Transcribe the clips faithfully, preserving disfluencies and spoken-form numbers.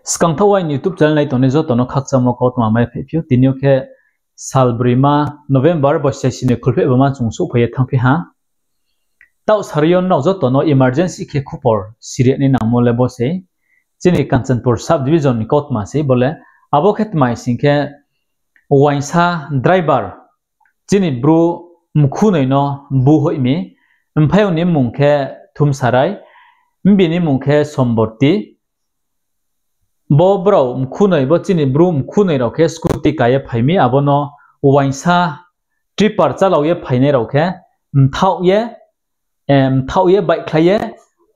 Skangthaoh aini YouTube channel nai tongnai joto no khakchangmo kautma mai phaiphi ou. Tini yo khe sal broima November, bosi chaisi ni khulphehbama chung souhphai ye thanngphi ha. Taoh sari yo nrao joto no emergency khe khupor siri nai nangmo le bo sei. Chini Kanchanpur sub division ni kautma sei bo le. Abo khe tma hing khe, uaingsa driver chini bru mkhunoi no bu hoih mi. Mphaiyong ni mmung khe Thumsarai, mbi ni mmung khe Somborti. Bo brao mkhunoi, bo chini bru mkhunoi rao khe scooty ka ye phai mi, abo no uaingsa tripper chálao ye phainai rao khe mthaoh ye, mthaoh ye baihkhlai ye,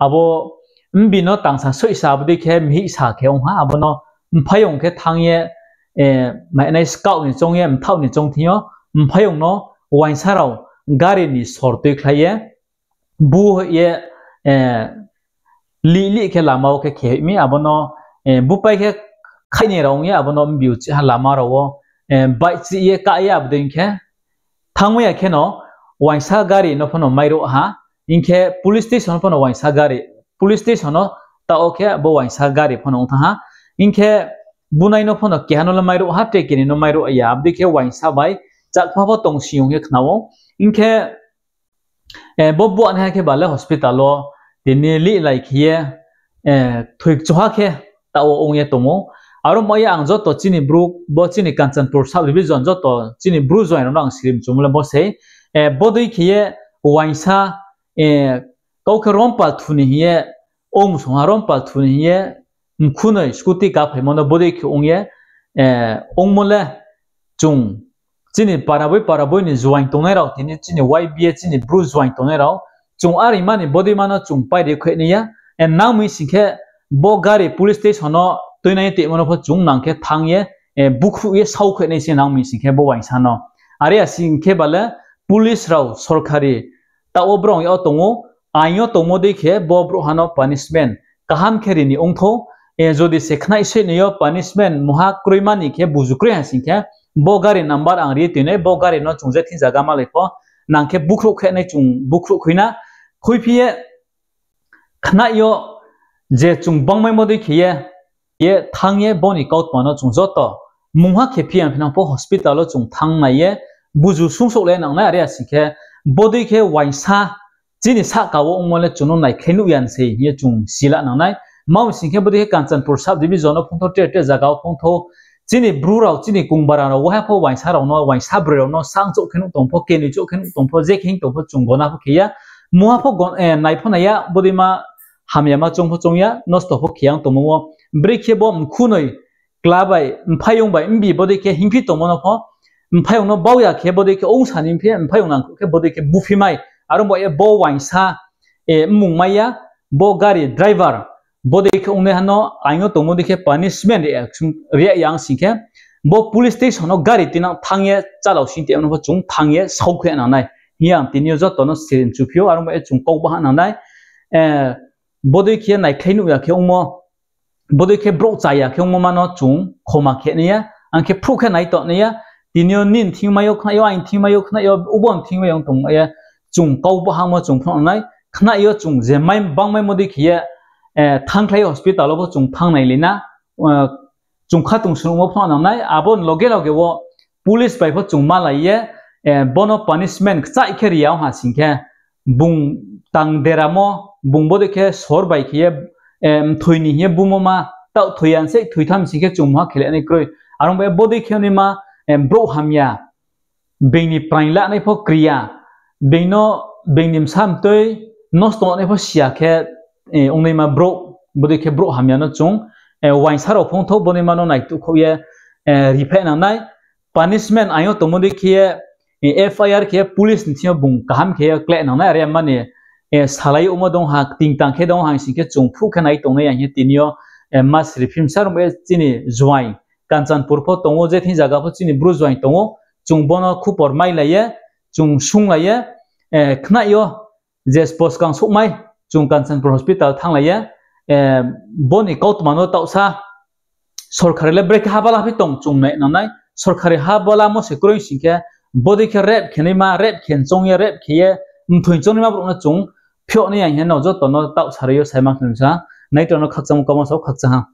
abo mbi no tangsa soihsa abo dei khe mhihsa khe ong ha, abo no mphaiyong khe thanng ye, mainai skaoh ni choung ye, mthaoh ni choung thing yo, mphaiyong no uaingsa rao gari ni sor tuikhlai ye, bu hoih ye, lih lih khe lama wo khe khe hoih mi, abo no, bupai khe khaihnai rao ong ye, abo no mbi uchih ha lama rao wo, baihchih ye kah ye abo dei khe thanngmai ya kheno uaingsa gari no pho no mairuh ha, hing khe police station pho no uaingsa gari, police station no taoh wo khe bo uaingsa gari pho no ong thanng ha, hing khe bunai no pho no keha no le mairuh ha, tre keni no mairuh ya, abo dei khe uaingsa bai chakma pho tongsi ong ye khna ou, hing khe bo buahnaiha khe ba le hospital wo tini lihlai khe ye, thoi kchoha khe taoh wo ong ye tong ou. Aro mo ye ang joto chini bru, bo chini Kanchanpur sub division joto chini bru joaing rao no ang sirim chumo le bo sei, bodei khe ye uaingsa, kau khe rompal thu ni hing ye, ong song ha rompal thu ni hing ye, mkhunoi scooty ka phaimo no bodei khe ong ye, ongmo le chung chini para boi para boi ni joaing tongnai rao, tini chini Y B A chini bru joaing tongnai rao, chung areima ni bodei ma no chung pairi khuih nai ya, nang mi sing khe bo gari police station no tuinai ye tongmo no pho chung nang khe thanng ye, bukhruh ye sao khuih nai se nang mi sing khe bo uaingsa no. Are ya sing khe ba le police rao sorkari taoh wo brao yag tong ou, aing yo tongmo dei khe bo brouhha no punishment kaham khe ri ni ong thou, jodi se khnaih soih nai yo punishment mungha kroima ni khe buzu kroi ha sing khe, bo gari number ang ri ye tuinai, bo gari no chung je thing zaga malai pho, nang khe bukhruh khe nai chung bukhruh khui na, khuiphi ye khnaih yo je chung bangmaimo dei khe ye, ye thanng ye bo ni kautma no chung joto mungha khe phi ya phinang pho hospital wo chung thanng nai ye buzu sungsouh le nang nai, are ya sing khe bodei khe uaingsa chini sahka wo ongmo le chung no naikhlai nuh ya sei hing ye chung sila nang nai. Tma mi sing khe bodei khe Kanchanpur sub division wo phongthou, tre tre zaga wo phongthou, chini bru rao, chini kongbara rao, waiha pho uaingsa rao no, uaingsa broi rao no, sang chouh khe nuh tong pho, kenoi chouh khe nuh tong pho, je khe hing tong pho chung gona pho khe ya, mungha pho, nai pho nai ya, bodei ma hamyama choung pho choung ya, nosto pho khe ya ong tongmo wo. Brekhe bo mkhunoi kla bai, mphaiyong bai, mbi bodei khe hingphi tongmo no pho, mphaiyong no bau ya khe bodei khe ongsa ni phi, mphaiyong nangkhruh khe bodei khe buphi mai, aro bo ye bo uaingsa, mmung mai ya, bo gari driver, bodei khe ongnaiha no aing yo tongmo dei khe punishment ri ya, ri ya ang sing khe, bo police station no gari tinang thanng ye chálao sing tongmo no pho chung thanng ye sao khe nang nai hing ye ang tini yo joto no sirim chuphi ou, aro bo ye chung kau baha nang nai, bodei khe naikhlai nuh ya khe ongmo, bodei khe brouh cha ya khe ongmo ma no chung khoma khe nai ya, ang khe phruh khe nai tong nai ya, tini yo nini thing mai yo khna yo, aini thing mai yo khna yo, ubo ni thing mai yo tong ye, chung kau bahamo chung phnuh nang nai, khna yo chung je mai bangmaimo dei khe ye, thanngkhlai hospital wo pho chung thanng nai le na, chung khatungsung mo phnuh nang nai, abo ni loge loge wo police bai pho chung malai ye, bono punishment kchaih khe ri ya ong ha sing khe, bung tang deramo, bung bodei khe sor bai khe ye, mthoi ni hing ye bumo ma, taoh thoi ya sei, thoi tham sing khe chung mungha khe le nai kroi. Aro bo ye bodei khe naima, brouh hamya, being ni praing lanai pho kri ya, being no, being ni bsa mtoi nosto nai pho si ya khe, ongnaima brouh, bodei khe brouh hamya no chung, uaingsa rao phongthou bonaima no naituhkhouh ye, riphaih nang nai. Punishment aing yo tongmo dei khe ye, F I R khe ye police ni thing yo bung kaham khe ye kleh nang nai, are mani, salai omo dong ha, kting tang khe dong ha sing khe chung phruh khe nai tong nai ya hing ye tini yo, mas riphimsa rung ye chini joaing, Kanchanpur pho tong ou, je thing zaga pho chini bru joaing tong ou, chung bono khupor mailai ye, chung sunglai ye, khna yo, je spo skang souhmai, chung Kanchanpur hospital thannglai ye, boni kautma no taohsa, sorkari le brekhe ha bala phi tong chung nai nang nai, sorkari ha balamo se kroi sing khe, bodei khe rape khe naima, rape khe choung ye, rape khe ye, mthoi choung naima brouh no chung phiouh nai ya hing ye no joto no taoh sari yo saima khna sa, nai tong no khakchangmo kauma sao khakchang ha.